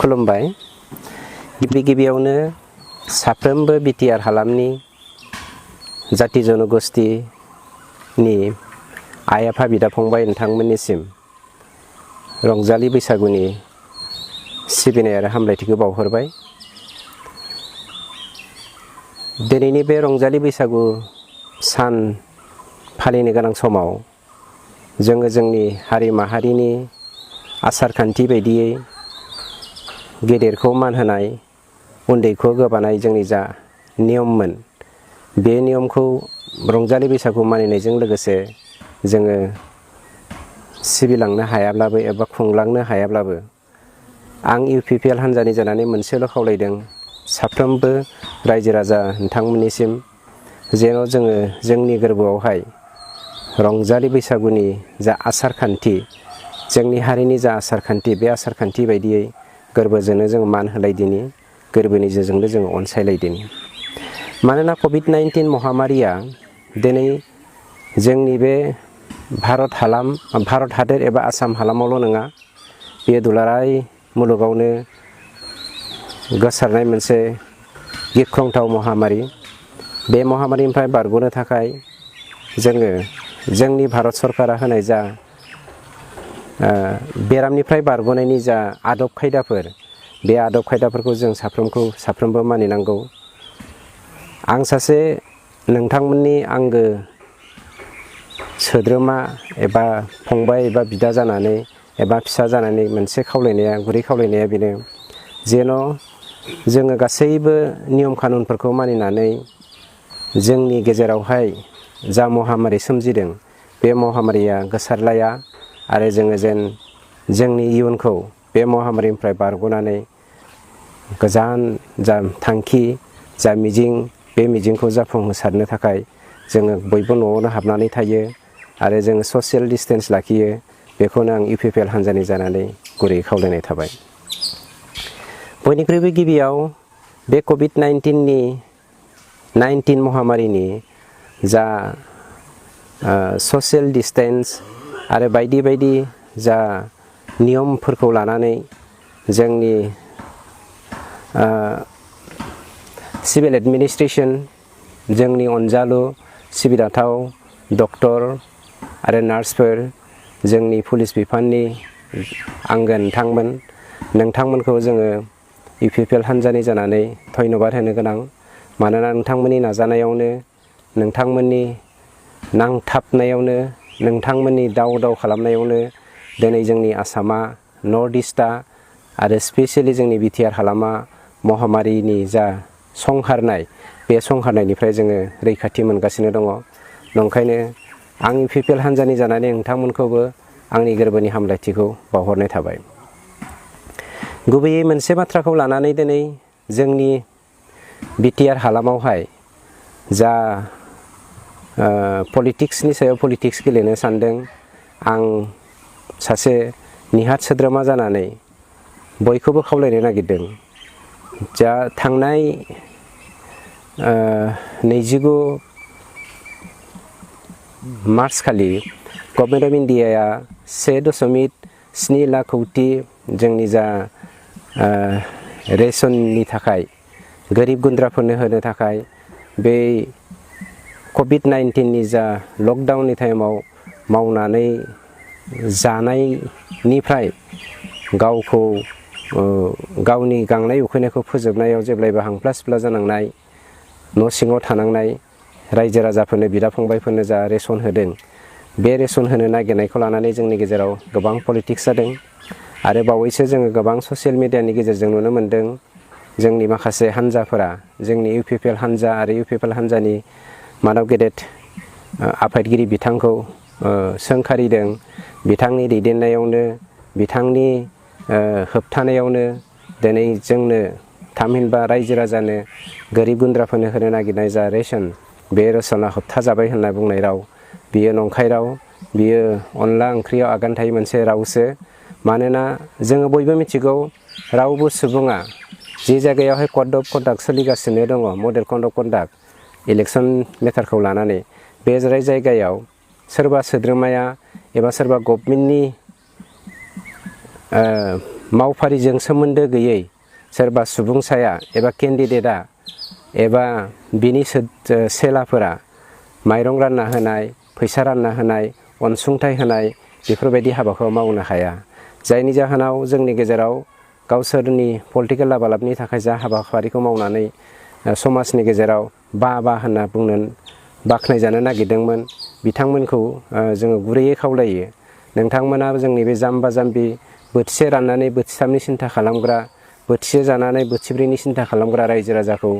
खुलुमबाय। गिबियावनो साफ्रोमबो बिटिआर हालामनि जाति जनगोष्ठीनि आइ आफा बिदा फंबाय नोंथांमोननिसिम रंजालि बैसागुनि सिबिनाय आरो हामलायथिखौ बावहरबाय। दिनैनि बे रंजालि बैसागु सान फालिनो गोनां समाव जोङो जोंनि हारि माहारिनि आसार खान्थि बायदियै गेदेरखौ मान होनाय, उन्दैखौ गोबानाय जोंनि जा नियममोन, बे नियमखौ रंजालि बैसागु मानिनायजों लोगोसे जोङो सिबिलांनो हायाब्लाबो एबा खुंलांनो हायाब्लाबो आं इउपिपिएल हान्जानि जानानै मोनसेल' खावलायदों, साफ्रोमबो रायजो राजा नोंथांमोननिसिम जेन' जोङो जोंनि गोरबोआवहाय रंजालि बैसागुनि जा आसार खान्थि, जोंनि हारिनि जा आसार खान्थि, बे आसार खान्थि बायदियै गोरबोजोंनो जों मान होलायदिनि, गोरबोनि जोंजोंनो जों अनसायलायदिनि। मानोना कभिड-19 महामारिया दिनै जोंनि बे भारत हादोर एबा आसाम हालामावल' नङा, बे दुलाराय मुलुगावनो गोसारनाय मोनसे गिख्रंथाव महामारि। बे महामारिनिफ्राय बारग'नो थाखाय जोङो जोंनि भारत सरकारा होनाय जा बेरामनिफ्राय बारग'नायनि जा आदब खायदाफोर, बे आदब खायदाफोरखौ जों साफ्रोमबो मानिनांगौ। आं सासे नोंथांमोननि आंगो सोद्रोमा एबा फंबाय एबा बिदा जानानै एबा फिसा जानानै मोनसे गुरै खावलायनाया बेनो, जेन' जोङो गासैबो नियम खानुनफोरखौ मानिनानै जोंनि गेजेरावहाय जा महामारि सोमजिदों, बे महामारिया गोसारलाया आरो जोङो जेन जोंनि इयुनखौ बे महामारिनिफ्राय बारग'नानै गोजान जा थांखि, जा मिजिं, बे मिजिंखौ जाफुंहोसारनो थाखाय जोङो बयबो न'आवनो हाबनानै थायो आरो जोङो ससियेल डिस्टेन्स लाखियो। बेखौनो आं इउपिपिएल हान्जानि जानानै गुरै खावलायनाय थाबाय। बयनिख्रुइबो गिबियाव बे कभिड-19 महामारिनि जा ससियेल डिस्टेन्स आरो बायदि जा नियमफोरखौ लानानै जोंनि सिभिल एडमिनिस्ट्रेसन, जोंनि अनजालु सिबिजाथाव डक्टर आरो नार्सफोर, जोंनि पुलिस बिफाननि आंगो नोंथांमोनखौ जोङो इउपिपिएल हान्जानि जानानै धन्यबाद होनो गोनां। मानोना नोंथांमोननि नाजानायावनो, नोंथांमोननि नांथाबनायावनो, नोंथांमोननि दाव खालामनायावनो दिनै जोंनि आसामा, नर्थ इस्टआ आरो स्पेसियेलि जोंनि बिटिआर हालामा महामारिनि जा संहारनाय, बे संहारनायनिफ्राय जोङो रैखाथि मोनगासिनो दङ। नंखायनो आं इउपिपिएल हान्जानि जानानै नोंथांमोनखौबो आंनि गोरबोनि हामलायथिखौ बावहरनाय थाबाय। गुबैयै मोनसे बाथ्राखौ लानानै दिनै जोंनि बिटिआर हालामावहाय जा पलिटिक्सनि सायाव पलिटिक्स गेलेनो सानदों, आं सासे निहाथ सोद्रोमा जानानै बयखौबो खावलायनो नागिरदों, जा थांनाय 29 मार्च खालि गभर्नमेन्ट अफ इन्डियाया 1.7 लाख कौटि जोंनि जा रेशननि थाखाय गोरिब गुन्द्राफोरनो होनो थाखाय बे कभिड-19 जा लकडाउननि टाइमाव मावनानै जानायनिफ्राय गावखौ गावनि गांनाय उखैनायखौ फोजोबनायाव जेब्लायबो हांफ्ला सिफ्ला जानांनाय, न' सिङाव थानांनाय रायजो राजाफोरनो, बिदा फंबायफोरनो जा रेसन होदों, बे रेसन होनो नागिरनायखौ लानानै जोंनि गेजेराव गोबां पलिटिक्स जादों। आरो बावैसो जोङो गोबां ससियेल मिडियानि गेजेरजों नुनो मोन्दों, जोंनि माखासे हान्जाफोरा, जोंनि इउपिपिएल हान्जा आरो इउपिपिएल हान्जानि मादाव गेदेर आफादगिरि बिथांखौ सोंखारिदों। बिथांनि दैदेननायावनो, बिथांनि होबथानायावनो दिनै जोंनो थामहिनबा रायजो राजानो गोरिब गुन्द्राफोरनो होनो नागिरनाय जा रेसन, बे रेसना होबथाजाबाय होनना बुंनाय राव, बियो नंखाय राव। बियो अनला ओंख्रियाव आगान थायै मोनसे रावसो। मानोना जोङो बयबो मिथिगौ, रावबो सुबुङा जि जायगायावहाय कड अफ कन्डाक्ट सोलिगासिनो दङ, model code of conduct election मेटारखौ लानानै, बे जायगायाव सोरबा सोद्रोमाया एबा सोरबा गभर्नमेन्टनि मावफारिजों सोमोन्दो गैयै सोरबा सुबुंसाया एबा केन्डिडेटआ एबा बिनि सेलाफोरा माइरं रानना होनाय, फैसा रानना होनाय, अनसुंथाइ होनाय बेफोरबायदि हाबाखौ मावनो हाया। जायनि जाहोनाव जोंनि गेजेराव गावसोरनि पलिटिकेल लाबालाबनि थाखाय जा हाबाफारिखौ मावनानै समाजनि गेजेराव बा होनना बुंनो बाख्नायजानो नागिरदोंमोन बिथांमोनखौ जोङो गुरैयै खावलायो। नोंथांमोना जोंनि बे जाम्बा जाम्बि बोथिसे राननानै बोथिथामनि सिन्था खालामग्रा, बोथिसे जानानै बोथिब्रैनि सिन्था खालामग्रा रायजो राजाखौ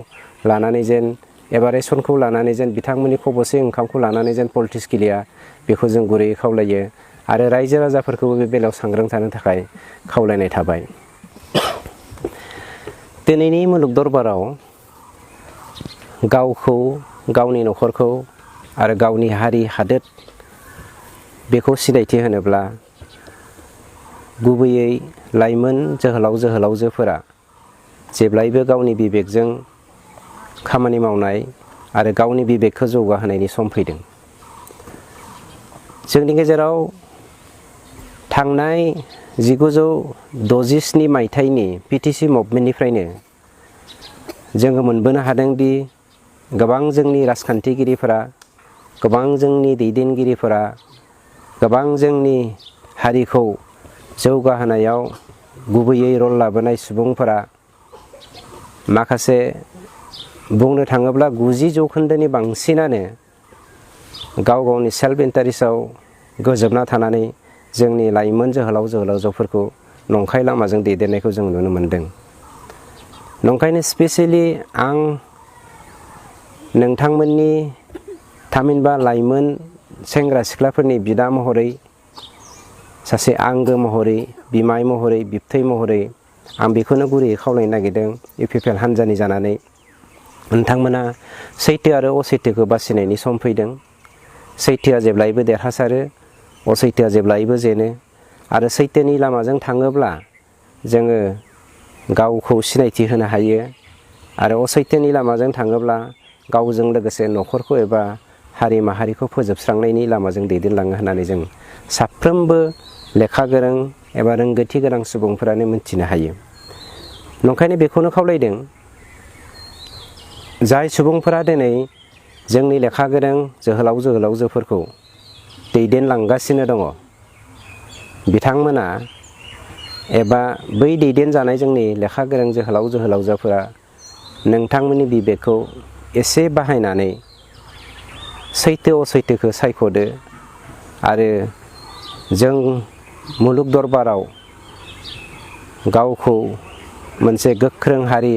लानानै जेन एबा रेसनखौ लानानै जेन बिथांमोननि खबसे ओंखामखौ लानानै जेन पलिटिक्स गेलेया बेखौ जों गुरैयै खावलायो आरो रायजो राजाफोरखौबो बे बेलायाव सांग्रां थानो थाखाय खावलायनाय थाबाय। दिनैनि मुलुग दरबाराव गावखौ, गावनि न'खरखौ आरो गावनि हारि हादोर बेखौ सिनायथि होनोब्ला गुबैयै लाइमोन जोहोलाव जोहोलावजोफोरा जेब्लायबो गावनि बिबेकजों खामानि मावनाय आरो गावनि बिबेकखौ जौगाहोनायनि सम फैदों। जोंनि गेजेराव थांनाय 1967 मायथाइनि पिटिसि मुभमेन्टनिफ्रायनो जोङो मोनबोनो हादोंदि गोबां जोंनि राजखान्थिगिरिफोरा, गोबां जोंनि दैदेनगिरिफोरा, गोबां जोंनि हारिखौ जौगाहोनायाव गुबैयै रल लाबोनाय सुबुंफोरा माखासे बुंनो थाङोब्ला 90% बांसिनानो गाव गावनि सेल्फ इन्टारेस्टआव गोजोबना थानानै जोंनि लाइमोन जोहोलाव जोहोलावजोफोरखौ नंखाय लामाजों दैदेननायखौ जों नुनो मोनदों। नंखायनो स्पेसियेलि आं नोंथांमोननि थामहिनबा लाइमोन सेंग्रा सिख्लाफोरनि बिदा महरै, सासे आंगो महरै, बिमाय महरै, बिबथै महरै आं बेखौनो गुरैयै खावलायनो नागिरदों इउपिपिएल हान्जानि जानानै नोंथांमोना सैथो आरो असैथोखौ बासिनायनि सम फैदों। सैथोआ जेब्लायबो देरहासारो, असैथोआ जेब्लायबो जेनो आरो सैथोनि लामाजों थाङोब्ला जोङो गावखौ सिनायथि होनो हायो आरो असैथोनि लामाजों थाङोब्ला गावजों लोगोसे न'खरखौ एबा हारि माहारिखौ फोजोबस्रांनायनि लामाजों दैदेनलाङो होननानै जों साफ्रोमबो लेखा गोरों एबा रोंगौथि गोनां सुबुंफोरानो मिथिनो हायो। नंखायनो बेखौनो खावलायदों जाय सुबुंफोरा दिनै जोंनि लेखा गोरों जोहोलाव जोहोलावजोफोरखौ दैदेनलांगासिनो दङ बिथांमोना एबा बै दैदेनजानाय जोंनि लेखा गोरों जोहोलाव जोहोलावजोफोरा नोंथांमोननि बिबेकखौ एसे बाहायनानै सैथो असैथोखौ सायख'दो आरो जों मुलुग दरबाराव गावखौ मोनसे गोख्रों हारि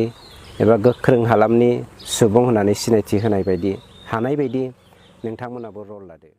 एबा गोख्रों हालामनि सुबुं होननानै सिनायथि होनाय बायदि हानाय बायदि नोंथांमोनाबो रल लादो।